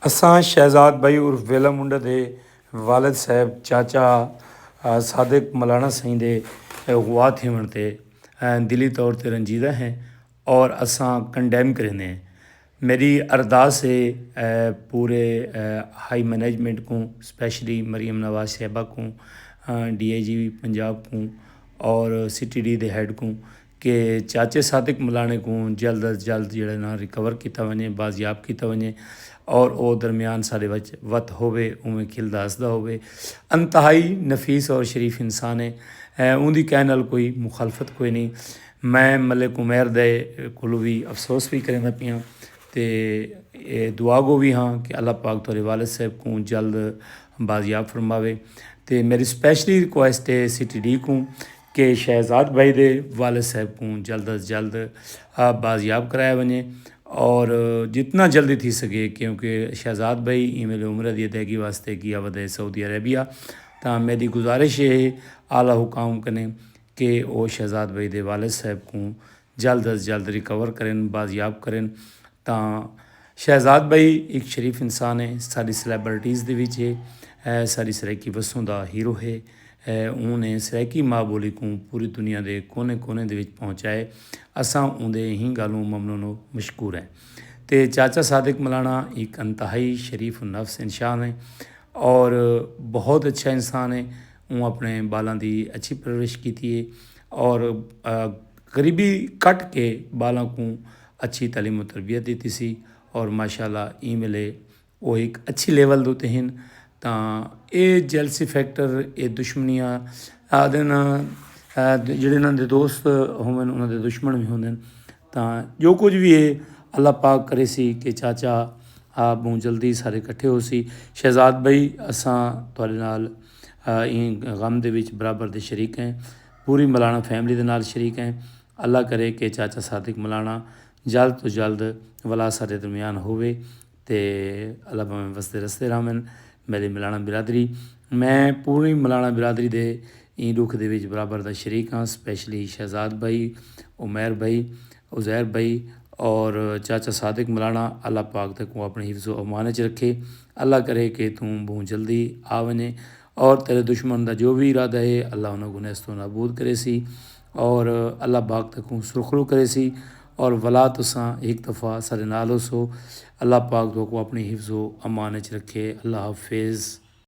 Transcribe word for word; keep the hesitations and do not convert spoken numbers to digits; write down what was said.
اساں شہزاد بھائی عرف ویلا منڈا دے والد صاحب چاچا صادق ملانا سائیں دے اغوا تھیوݨ تے دلی طور تے رنجیدہ ہیں اور اساں کنڈیم کریندے ہیں۔ میری ارداس ہے پورے ہائی مینجمنٹ کوں، اسپیشلی مریم نواز صاحبہ کوں، ڈی آئی جی پنجاب کوں اور سی ٹی ڈی دے ہیڈ کوں کہ چاچے صادق ملانے کوں جلد از جلد جڑا نا ریکور کیتا ونجے، بازیاب کیتا ونجے اور او درمیان سارے وچ وت ہووے، اوویں کھلدا ہسدا ہووے۔ انتہائی نفیس اور شریف انسان ہے۔ اون دی کہہ نال کوئی مخالفت کوئی نہیں۔ میں ملک عمیر دے کولو بھی افسوس بھی کریندا پیاں تے دعا گو بھی ہاں کہ اللہ پاک تھوڑے والد صاحب کوں جلد بازیاب فرماوے۔ تے میری اسپیشلی ریکویسٹ ہے سی ٹی ڈی کوں کہ شہزاد بھائی دے والد صاحب کوں جلد از جلد بازیاب کرایا ونجے اور جتنا جلدی تھی سکے، کیونکہ شہزاد بھائی ایں ویلے عمرہ دی ادائیگی واسطے گیا ودے سعودی عربیہ۔ تاں میری گزارش ہے اعلیٰ حکام کنے کہ او شہزاد بھائی دے والد صاحب کوں جلد از جلد ریکور کرن، بازیاب کرن۔ تاں شہزاد بھائی ایک شریف انسان ہے، ساری سلیبرٹیز دے وچ ہے، ساری سرائیکی وسوں دا ہیرو ہے۔ اوں نے سرائیکی ماء بولی کوں پوری دنیا دے کونے کونے دے وچ پہنچائے۔ اساں اوندے ایں گالوں ممنون و مشکور ہیں۔ تے چاچا صادق ملانا ایک انتہائی شریف النفس انسان ہے اور بہت اچھا انسان ہے۔ اوں اپنے بالاں دی اچھی پرورش کیتی ہے اور غریبی کٹ کے بالاں کوں اچھی تعلیم و تربیت دیتی سی اور ماشاءاللہ ایں ویلے او ہک اچھی لیول دے اتے ہن۔ تاں اے جیلسی فیکٹر، اے دشمنیاں آدھن، جڑے انہاں دے دوست ہوون انہاں دے دشمن بھی ہوندن۔ تاں جو کچھ بھی ہے اللہ پاک کرے سی کہ چاچا آپ بہوں جلدی سارے کٹھے ہو سی۔ شہزاد بھائی، اساں تہاڈے نال ایں غم دے وچ برابر دے شریک ہیں، پوری ملانا فیملی دے نال شریک ہیں۔ اللہ کرے کہ چاچا صادق ملانا جلد تو جلد ولا سارے درمیان ہووے۔ تے اللہ بھاویں وسدے رسدے رہون۔ میری ملانا برادری، میں پوری ملانا برادری دے ایں ڈکھ دے وچ برابر دا شریک ہاں، سپیشلی شہزاد بھائی، عمیر بھائی، عزیر بھائی اور چاچا صادق ملانا، اللہ پاک تکوں اپنے حفظ و امان وچ رکھے۔ اللہ کرے کہ توں بہوں جلدی آ ونجے اور تیرے دشمن دا جو بھی ارادہ ہے اللہ انہاں کوں نیست و نابود کرے سی اور اللہ پاک تکوں سرخرو کرے سی اور ولا تساں ہک دفعہ سارے نال ہوسو۔ اللہ پاک تہاکوں اپݨی حفظ و امان اچ رکھے۔ اللہ حافظ۔